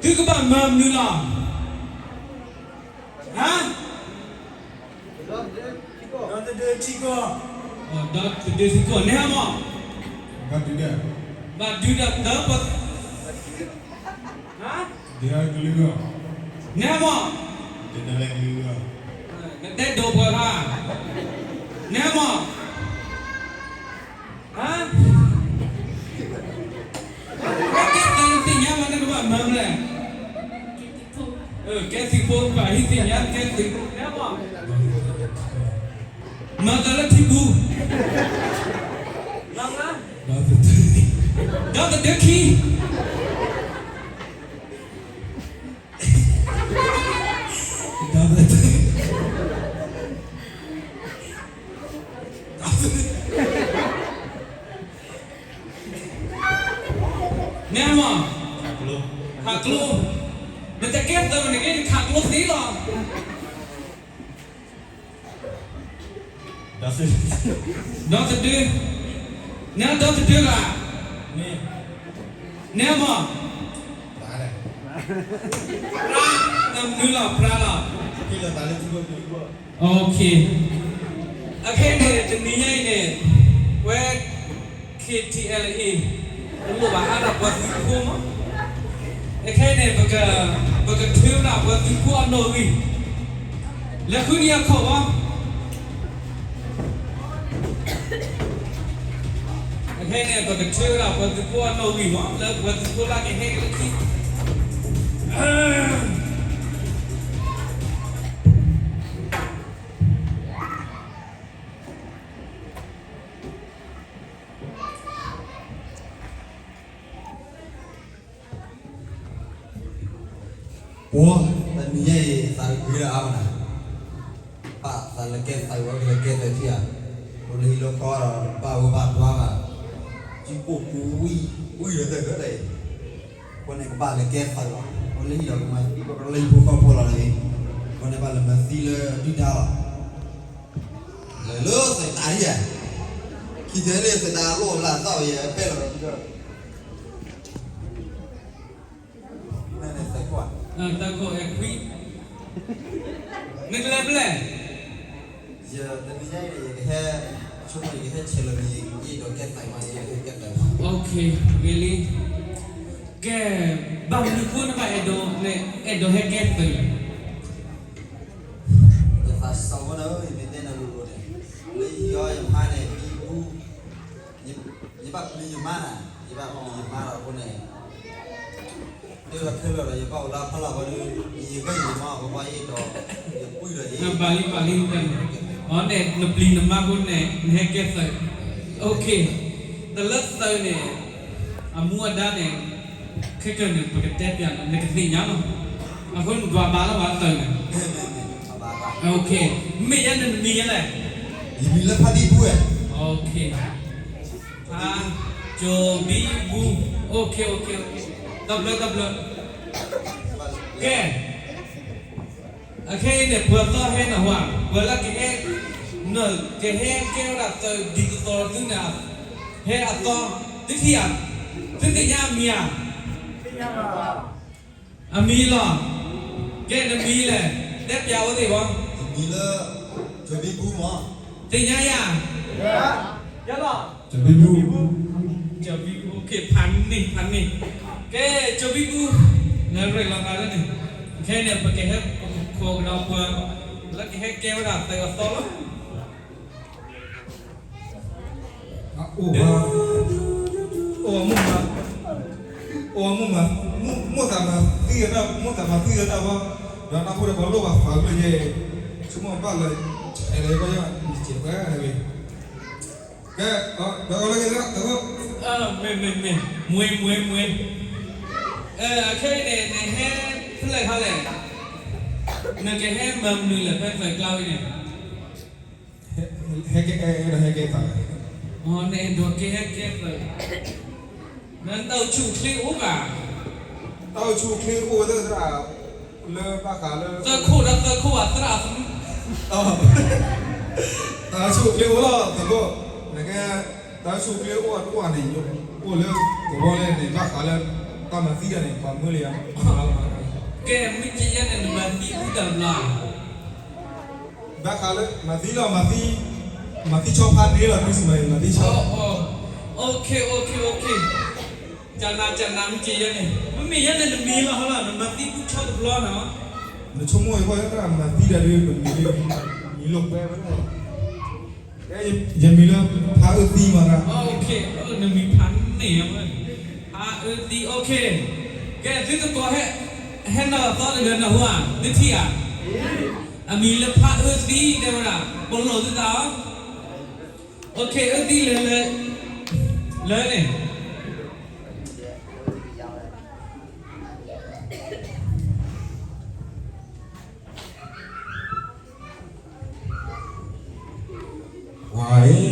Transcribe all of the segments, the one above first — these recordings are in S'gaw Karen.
သုကဘၣ်မၤမနုၤလီၤ. ဟါ, ဒီသဒၢထံကီၢ်, ဒီသဒၢထံကီၢ် နဲမး, ဘၣ်ဒုးဒၣ်, ဘၣ်ဒုးဒၣ်တၢ်ပှၤ, ဟါ, ဒုးကလုာ်, နဲမး, ဒုးကလုာ်, နတဲဒိးပှၤခါ, နဲမး ဟါ, ကဲသးနသ့ၣ်ညါမး နကဘၣ်မၤမနုၤလဲၣ်. ကဲသုးဖိ ပှၤဟံးသ့ၣ်ညါ ကဲသုးဖိ မၤသးလၢထံပူၤ, ဒီသဒၢခံ, ဒီသဒၢ, နဲမး, ခးကျိ, နတကဲသးန့ၣ် နခးကျိသ့လီၤ. ဒီသဒၢ, နဒီသဒၢဘၣ်, နဲမး, ပြါ, နမနုၤလီၤ ပြါလီၤ. အခဲအံၤန့ၣ် တနံၤညါအံၤန့ၣ် ဝဲ ခ့ထံအဲလ်အ့ တလိၣ်ဘၣ်အါထီၣ်ပှၤသုးဖိမး, အခဲအံၤန့ၣ် ပကထုးဝဲဒၣ်ပှၤသုးဖိအနီၣ်ဂံၢ်, လဲၤဃုန့ၢ်အခီၣ်ဘီ အခဲအံၤန့ၣ် ပကထုးဝဲဒၣ်ပှၤသုးဖိအနီၣ်ဂံၢ်မး လၢပှၤသုးဖိလၢကဟဲက့ၤလၢခံ ပှၤ, တနံၤညါအံၤ သးတဂ့ၤလၢအါမးနၤ, ပာ်သးလၢကဲသးဝဲကလဲၤကဲသးထံၣ်ဧါ, အိၣ်လၢဟံၣ်လၢဃီဒီး ဘၣ်ဝဲဘၣ်ပှၤဘၣ်, ကံကိၣ်ပူၤဝံၤ ဝံၤဒီးတၢ်ဂၤဒၣ်အံၤ, အဃိန့ၣ် ကဘၣ်လဲၤကဲသးလီၤ, အိၣ်လၢဟံၣ်ဒီးကမၤသံ ကလၢဟံၣ်ဖိဃီဖိလီၤန့ၣ်, အဃိန့ၣ်ဘၣ်လဲၤမၤသံလၢဒုၣ်ဒါလီၤ, လဲၤလၢသးတၢ်ဟံၣ်ဧါ, ခံထဲလၢသးတၢ်လိၣ်လၢသးဝဲယပဲၣ်လီၤဒီး နသးခိၣ်, နကလဲၤဖဲလဲၣ်, ယတနံၤညါအံၤန့ၣ် ယကဟဲ, ဆိကမိၣ်ယကဟဲဆဲးလီၤန့ၣ် ယအဲၣ်ဒိးကဲသးမး ယအဲၣ်ဒိးကဲသး, ဂ့ၤလံ, ကဲ, ဘၣ်မနုၤဃိနဘၣ်အဲၣ်ဒိး, အဲၣ်ဒိးဟဲကဲသးလဲၣ်, ယသးစၢ်ဝဲနၤဧၢ ယမ့ၢ်တဲနၤလိၤလိၤန့ၣ်, လၢယဟံၣ်အီၤယဖါန့ၣ် ယဘၣ်ပျံၤယမါနၤ, ယဘၣ်ပျံၤယမါဒီးအဃိန့ၣ် မ့ၢ်လီၤခဲလၢာ်ဒီး ယဘၣ်အိၣ်လၢဖီလာ်ဝဲဒီး ယဂဲၤယမါအဂီၢ်ဘၣ်အံၤဒီး ယပှံၢ်ဒီးယ, ဘၣ်လံ ဘၣ်လံ, အန့ၣ် နပျံၤနမါအဃိန့ၣ် နဟဲကဲသး, တလၢသးန့ၣ် အမူအဒါန့ၣ် ခဲကနံၣ်န့ၣ် ပကတဲပျးနၤ နကသ့ၣ်ညါလီၤ, အဃိန့ၣ် ဒွးဘၣ်လၢပှၤသးန့ၣ်, မ့ၢ်ယဲန့ၣ်နမံၤယဲလဲၣ်, ယမံၤလၢဖါတံၢ်ပူၤဝဲ, ဖါ, ကၠိဘံဘူ, တဘျၢ တဘျၢ, ကဲ, အခဲအံၤန့ၣ် ပှၤသီဟဲနဟါ, ပှၤလၢကဟဲ, နကဟဲကဲဝဲဒၣ်သးဒ်သိးသုန့ၣ်, ဟဲအသီ, သုထံၣ်ဧါ, သုသ့ၣ်ညါအမံၤဧါ, အမံၤလီၤ, ကဲနမံၤလဲၣ်, တဲပျးဝဲသ့ၣ်ဘၣ်, ယမံၤလၢ ကၠိဘံဘူမး, သ့ၣ်ညါယၤ, ကၠိဘံဘူ, ကၠိဘံဘူ, ဖးန့ၢ် ဖးန့ၢ်, ကဲ ကၠိဘံဘူ, နရဲၣ်လီၤသးလၢန့ၣ်, ခဲအံၤန့ၣ် ပကဟဲပကခိးကဒီးပှၤ, လၢကဟဲကဲဝဲဒၣ်သးအသီလီၤ. အိၣ်မူမး, အိၣ်မူမး, မိၣ်သးမၤသံအတၢ်, မိၣ်သးမၤသံအတၢ်ဘၣ်, ဒီးနၢ်ဟူဒီးပှၤလိၣ်ဘၣ်သးလၢယဲ, ဆိကမိၣ်ဘၣ်လၢ, အဲၣ်ဒိးကီယီၢ်, နစဲးပှၤဝဲ, ကဲ, ဒီးလၢကဲ, မ့ၢ်, မ့ၢ်, မ့ၢ်, မွ့, မွ့, မွ့, အခဲအံၤန့ၣ် နဟဲဖဲလဲၣ်ခါလဲၣ်, နကဟဲမၤမနုၤလဲၣ်ဖဲသးကျါဝဲန့ၣ် ဟဲကဲ, အဲၣ်ဒိးဟဲကဲသး, နအဲၣ်ဒိးကဟဲကဲသး, နတၢ်အိၣ်ဆူၣ်အိၣ်ချ့အိၣ်ဘၣ်, တၢ်အိၣ်ဆူၣ်အိၣ်ချ့အိၣ်သရၣ်, လၢဘၣ်ဃးလၢ, သၢခိၣ်ဒီးသၢခိၣ်ဘၣ်သရၣ်, တၢ်အိၣ်ဆူၣ်အိၣ်ချ့အိၣ်လီၤသးဘိ, နကဲ, တၢ်အိၣ်ဆူၣ်အိၣ်ချ့အိၣ်အတအိၣ်န့ၣ်, အိၣ်လၢသဝီလၢန့ၣ် ဘၣ်ဃးလၢ ပှၤမၤသံတၢ်န့ၣ် ပှၤမၢလၢယၤ, ကဲ မ့ၢ်ကယဲၢ်န့ၣ် နမၤသံအုၣ်တၢ်ဘျီ, ဘၣ်ဃးလၢ မၤသံလီၤ, မၤသံ, မၤသံဆီဖါန့ၢ်လီၤ Christmas မၤသံဆီ, ကနၤကနၤ မ့ၢ်ကယဲၢ်န့ၣ် မ့မ့ၢ်ယဲၢ်န့ၣ် နမံၤလီၤဟီလီၤ နမၤသံအုၣ်ဆီတဘျီနီၤ, နဆိကမိၣ်အံၤ ပှၤလၢမၤသံတၢ်ဒ် မံၤလိာ်ကွဲဝဲဒၣ် ယမံၤလၢ ဖါအၢသံမး, နမံၤဖါန့ၢ်ဝဲ, ဖါအၢသံ, ကဲ သုသကိးဟဲ, ဟဲနုာ်သီတဂၤနၢ်ဟူဧါ, သုထံၣ်ဧါ, အမံၤလၢဖါအၢသံတဲဝဲဒၣ် ပလိာ်သုသးအီၤ, အၢသံလၢ, လၢန့ၣ် ဝၤအံၤ, အိၣ်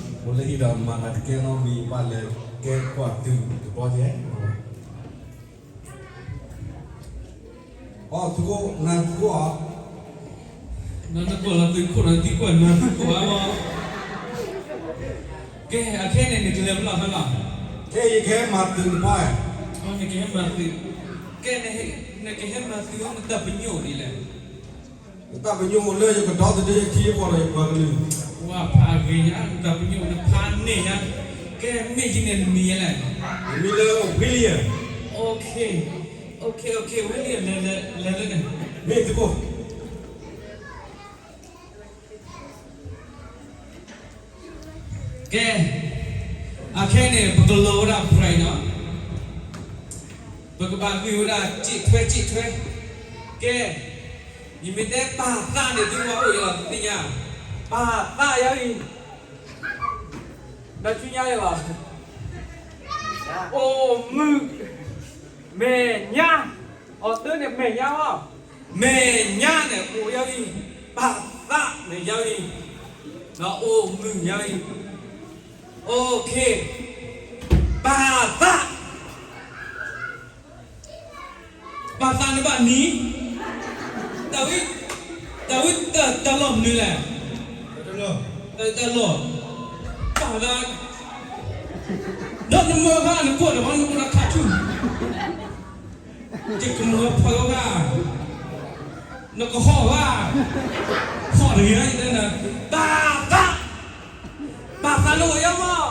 လၢဟံၣ်ဒီးမၤတကဲနီတမံၤဘၣ်လဲၣ်, ကဲကွၢ်သုတဘျီကဲ, အီ သုကိၣ် နၤသုကိၣ်ဧါ, နနကိၣ်လီၤသုခိၣ်ဒီးသံကွၢ်နၤသုကိၣ်ဧါလီၤ, ကဲ အခဲန့ၣ် နကလဲၤဖဲလဲၣ်ဖဲလဲၣ်, ကဲ ယကဟဲမၤသုးနပှၢ်, နကဟဲမၤသုး, ကဲ နကဟဲမၤသုးအီၤ နတၢ်ပညိၣ်ဒ်လဲၣ် နတၢ်ပညိၣ်လၢယကဒီသဒၢယခံယပီၢ်ဒီးယပှၤကလုာ်, ဝဲဖးဂ့ၤညါ နတၢ်ပညိၣ်နဖးန့ၢ်ညါ, ကဲမ့ၢ်ယၤန့ၣ်နမံၤလဲၣ်, နမံၤလၢ William, William လဲၤလၢန့ၣ်, မ့ၢ်သုကိၣ် ကဲ, အခဲန့ၣ် ပကလိာ်ဝဲဒၣ် bright နီၤ, ပကဘၣ်ဂံၢ်ဝဲဒၣ် စ့ၣ်ထွဲ စ့ၣ်ထွဲ, ကဲ, ယမ့ၢ်တဲပၢ်သးန့ၣ် သုကဘၣ်အိၣ်ယၤလီၤ သုသ့ၣ်ညါ, ပၢ်သးယၤအံၤ, ဒီးဆူညါယၤလီၤ, အိၣ်မုာ်, မဲာ်ညါ, အီၤသၢန့ၣ်မဲာ်ညါလီၤ, မဲာ်ညါန့ၣ် အိၣ်ယၤအံၤ, ပၢ်သးမဲာ်ညါအံၤ, ဒီးအိၣ်မုာ်ညါအံၤ, အိၣ်ခ့, ပၢ်သး ပၢ်သးနဘၣ်နံၤ, တၢ်ဝံ, တၢ်ဝံ, တၢ်လီၢ်မနုၤလဲၣ်, တၢ်လီၢ်, ပၢ်သး, ဒီးနမၢဃါနကိၣ်ဒီး နကိၣ်ဒီးခါထူၣ်, ယကမၢဖီၣ်လီၤဂၤ, နကဟီၣ်ဂၤ, ဟီၣ်တဂ့ၤ, ပၢ်သး, ပၢ်သးနအိၣ်ယၤမး,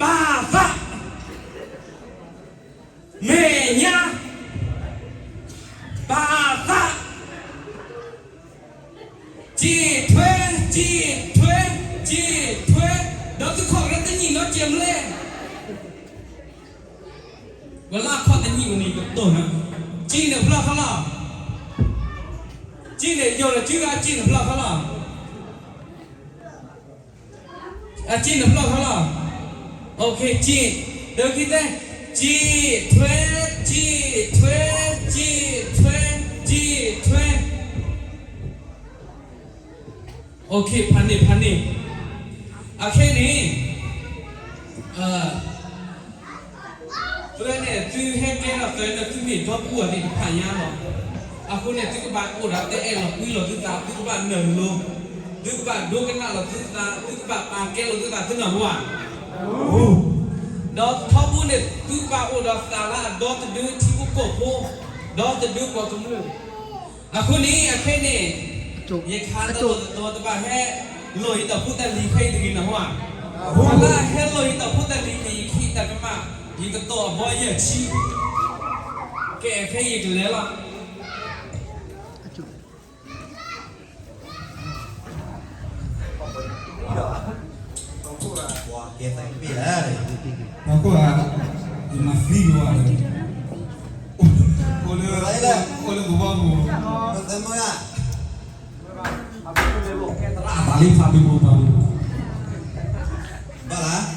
ပၢ်သး မဲာ်ညါ, ပၢ်သး, စ့ၣ်ထွဲ, စ့ၣ်ထွဲ, စ့ၣ်ထွဲ, ဒီးသုခီၣ်ကရၢတနံၣ်နီတစဲးမလဲၣ်, ဝဲလၢအခီၣ်တနံၣ်ဝဲန့ၣ် ယကတိၢ်နၤ, စ့ၣ်န့ၣ်ဖျီၣ်ခီလီၤ, စ့ၣ်န့ၣ်ယိာ်ဒီးစုဂၤ စ့ၣ်န့ၣ်ဖျီၣ်ခီလီၤ. အစ့ၣ်နဖျီၣ်ခီလီၤ, အိၣ်ခ့ စ့ၣ်, ဒီးခံတဲ, စ့ၣ်ထွဲ, စ့ၣ်ထွဲ, စ့ၣ်ထွဲ, စ့ၣ်ထွဲ, အိၣ်ခ့ ဖးန့ၣ် ဖးန့ၣ်, အခဲန့ၣ် ဖဲန့ၣ် သုဟဲကဲထီၣ်သၢန့ၣ် သုမ့ၢ်ဒီပုၢ်ဝဲၢ်သ့ၣ်တဖၣ်ညါလီၤ. အဃိန့ၣ် သုကဘၣ်အိၣ်ဒီးတၢ်အဲၣ်လီၤကွံလီၤသုသး, သုကဘၣ်နၢၤလိၤ, သုကဘၣ်ဒိကနၣ်လီၤသုသး, သုကဘၣ်ပာ်ကဲလီၤသုသး သုနၢ်ဟူဧါ. ဒီးထီဘိန့ၣ် သုကဘၣ်အိၣ်ဒီးသးလၢအဒီသဒၢထံဖိကီၢ်ဖိ, ဒီသဒၢပှၤကမျၢၢ်. အဃိန့ၣ် အခဲန့ၣ် ယခါတလီၢ်တတီၤ တဘၣ်ဟဲလီၤယတၢ်ဖိတၢ်လံၤဖဲအံၤတဂ့ၤ နၢ်ဟူဧါ. တဘၣ်ဟဲလီၤယတၢ်ဖိတၢ်လံၤန့ၣ် ယခံတၢ်ကမၣ်, ယကတီၢ်အဘီယဲၢ်ဆံ, ကဲ ခဲအံၤယကလဲၤလီၤ. ပှၤကဲသးကပ့ၢ်လဲၣ်, ပှၤကိးဂၤ, ယမၤသံလီၤ, အိၣ်လၢ, အိၣ်လၢကဘီပူၤ, သရၣ်သးလံ ဖါဘံဘူ ဖါဘံဘူ, ဘၣ်လၢ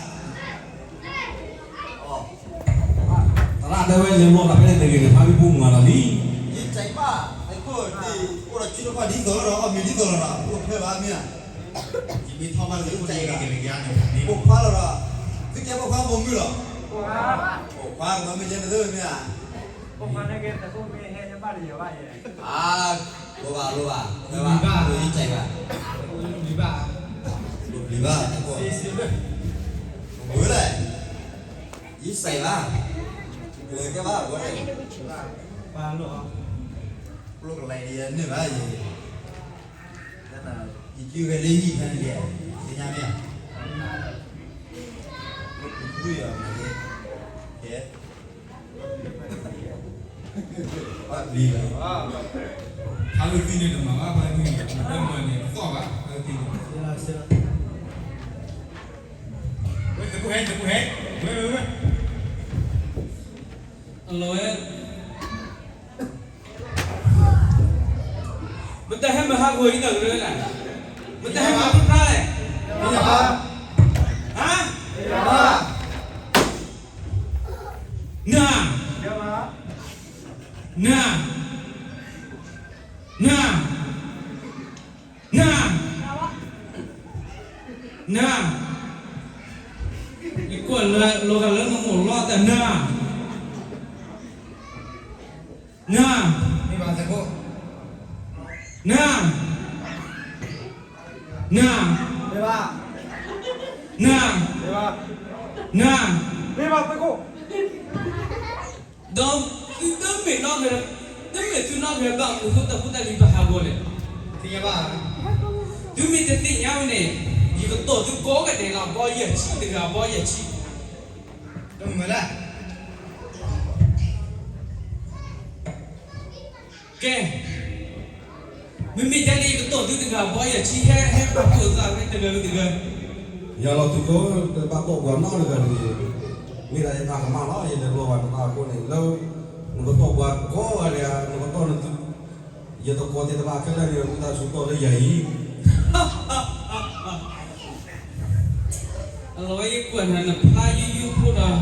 သရၣ်တဲဝဲလဲၤလီၤတၢ်ဖဲန့ၣ်တဂ့ၤန့ၣ် ဖါဘံဘူမၤတၢ်လံ. ယစံးဘၣ်, အိၣ်ဒီးစုတဖၣ်ဒ်သိးလီၤဒီး အီၣ်မ့ၤဒ်သိးလီၤဒီး အိၣ်ဖဲဘၣ်မ့ၢ်ဧါ. ယမ့ၢ်ထီၣ်ဘၣ်လၢယစံးဘၣ်, ပိာ်ခွါလီၤဒီး, သုကဲပိာ်ခွါပိာ်မုၣ်လီၤ. ပိာ်ခွါကမၤမ့ၢ်ယဲန့ၣ်သ့ၣ်မ့ၢ်ဧါ. ပိာ်ခွါန့ၣ်ကဲတၢ်ပိာ်မုၣ်ဟဲဘၣ်တယၤဘၣ်ယဲ. အါ, လိၣ်ဘၣ်လိၣ်ဘၣ်, လိၣ်ဘၣ်, ယစံးဘၣ်, လိၣ်ဘၣ်, လိၣ်ဘၣ်, ဝဲလဲၣ်, ယစံးဘၣ်. ကဲဘၣ်, ပာ်လီၤ, ပျိကလဲၤဒ်န့ၣ်ဘၣ်ယဲ, ယစုဂဲၤလၢဟံၣ်ဖဲန့ၣ်ဒဲး, သ့ၣ်ညါမ့ၢ်ဧါ, ပျိကလဲၤ, ကဲ, ပျိကလဲၤ, ဖါကသံန့ၣ်တမၤဘၣ်, ဖါကသံန့ၣ် တမၤန့ၣ်တသီၣ်ဘၣ်, ဖါကသံန့ၣ်, ဝဲ, ဝဲ, ဝဲ, အလီၤဝဲ မတၤဟဲမၤဟးဂီၤအံၤတၢ်ကရၢလၢ်, မတၤဟဲမၤဖျါဖျါလဲၣ်, ဟါ, နၤ, နၤ, နၤ, နၤ, နၤ, ယကွၢ်လၢလီၤဂာ်လၢနမိၢ်လီၤတၢ်နၤ, နၤ, နၤ, နၤ, နၤ, နၤ, ဒီးသုတမ့ၢ်နီၣ်ဂံၢ်, တမ့ၢ်သုနီၣ်ဂံၢ်ဘၣ်မုၢ်ဃိတၢ်ဖိတၢ်လံၤဘၣ်ဟးဂီၤလဲၣ်, သုမ့ၢ်တသ့ၣ်ညါဝဲန့ၣ်, ယကတီၢ်သုကိးဂၤဒဲးလၢအဘီယဲၢ်ဆံတဂၤအဘီယဲၢ်ဆံ, တမ့ၢ်လၢ ကဲ, မ့မ့ၢ်ဒ်န့ၣ် ယကတီၢ်သုတဂၤအဘီယဲၢ်ဆံ, ဟဲ, ဟဲပာ်ဖှိၣ်သးဝဲတဂၤဝံၤတဂၤ, ယလီၤသုကိး, တဘၣ်တီၢ်ပှၤနီတဂၤတဂ့ၤ, မ့ၢ်ဒၣ်ယတၢ်ကမၣ်လီၤ, ယလဲၤလီၤဘၣ်နတၢ်အဃိန့ၣ်, လၢနကတီၢ်ပှၤကိးဂၤဒဲး, နကတီၢ်နသု, ယတကိးသ့ၣ်တဖၣ်ခဲလၢာ်န့ၣ် ဝံသးစူၤတီၢ်လၢယၤအံၤ အလီၤဝဲယကွၢ်နၤ နဖျါယိယိဖိဒီး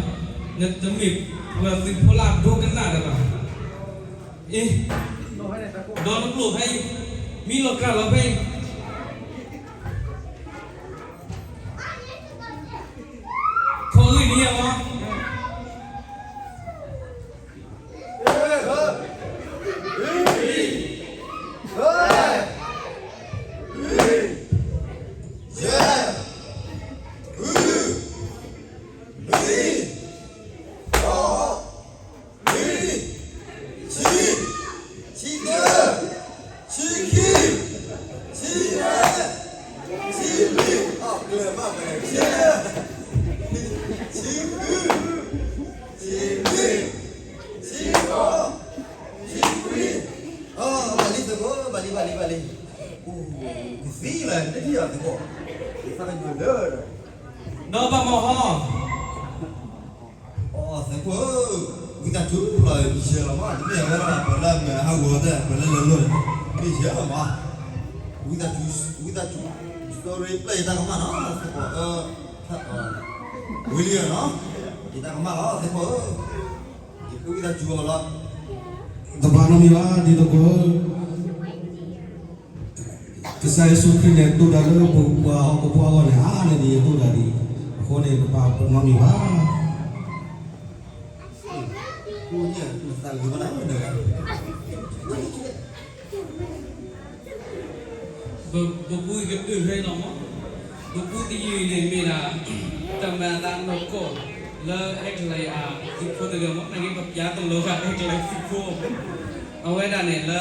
နတမ့ၢ်ပှၤသုးဖိလၢအဒိကနၣ်တဂၤဘၣ်. အ့, ဒီးနပျိၢ်ဖဲအံၤ, မံလီၤကြၢ်လီၤဖဲအံၤ, ခိးဂံၢ်နံၤယၤမး ဆံ, ဆံတၢ, ဆံခံ, ဆံယဲၢ်, ဆံလွံၢ်, အကျဲဘၣ်မး, ဆံ, ဆံဃု, ဆံနွံ, ဆံဃိး, ဆံခွံ, အဘၣ်လံသကိး, ဘၣ်လံ, ဘၣ်လံ, ဘၣ်လံ, အိၣ်သံလၢနထံၣ်အီၤသကိး, သးကညီၤလၢာ်ဒီး ဒီးဘၣ်မဟီ အီ သကိးဧၢ, ဝံသးစူၤလီၤ, ယဲၢ်လီၤမး, တမ့ၢ်အဝဲဒၣ်ပှၤလၢအမၤဟးဂီၤသ့ၣ် ပှၤလၢလဲၤလိၤန့ၣ်, မ့ၢ်ယဲၢ်လီၤမး, ဝံသးစူၤ, ဝံသးစူၤ, sorry ပျဲၢ်ယတၢ်ကမၣ်နီၤ, သကိးဧၢ, ဝံၤလံနီၤ, ယတၢ်ကမၣ်လီၤ သကိးဧၢ, ယဃ့ဝံသးစူၤအီၤလီၤ, တဘၣ်နီတမံၤဘၣ် ဒ်သကိးဧၢ ကစၢ်ယ့ၣ်ၡူးခရံာ်န့ၣ် ဒိၣ်တၢ်လၢပပှၤဟီၣ်ခိၣ်ဖိအဂီၢ်န့ၣ် အါန့ၢ်ဒံးယဒိၣ်တၢ်ဒံး, အဃိန့ၣ် တဘၣ်နီတမံၤဘၣ်. ပပူကတုၤဖဲလီၤမး, ပပူသယုၢ်န့ၣ်မ့ၢ်ဒၣ် တၢ်မၤအသးနီၢ်ကီၢ် လၢအဲကလံးအသုးဖိတဂၤမး, နာ်က့ပပျးတလီၤဂာ်အဲကလံးသုးဖိ, အဝဲဒၣ်န့ၣ်လၢ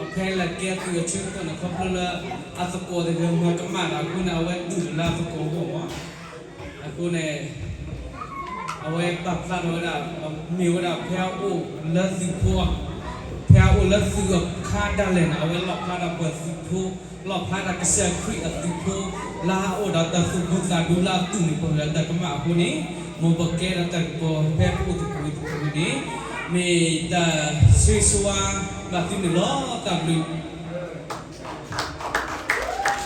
အဖဲလၢကဲသုးအဆၢကတီၢ်န့ၣ် ခီဖျိလၢ အသကိးတဂၤမၤကမၣ်ဒီးအဃိန့ၣ် အဝဲဒုးလၢအသကိးအဂီၢ်မး, အဃိန့ၣ် အဝဲပာ်ဖျါထီၣ်ဝဲဒၣ် မ့ၢ်ဝဲဒၣ်ဖဲအအိၣ်လၢသုးဖိ, ဖဲအအိၣ်လၢသုးအခါဒၣ်လဲာ်န့ၣ် အဝဲလီၣ်ဖျါဒၣ်ပှၤသုးဖိ, လီၣ်ဖျါဒၣ်ကစၢ်ခရံာ်အသုးဖိ လၢအအိၣ်ဒီးတၢ်သူၣ်ဒူသးဒူလၢအသူၣ်န့ၣ် ပှၤဂၤတၢ်ကမၣ်အဃိန့ၣ်, မ်ပကဲဒီးတၢ်ကပီၤဖဲပအိၣ်သကိးဝံၤသကိးဝံၤန့ၣ်, မ့ၢ်တၢ်ဆိၣ်ဂ့ၤဆိၣ်ဝါဘၣ်သုန့ၣ်လီၤ. တၢ်ဘျုး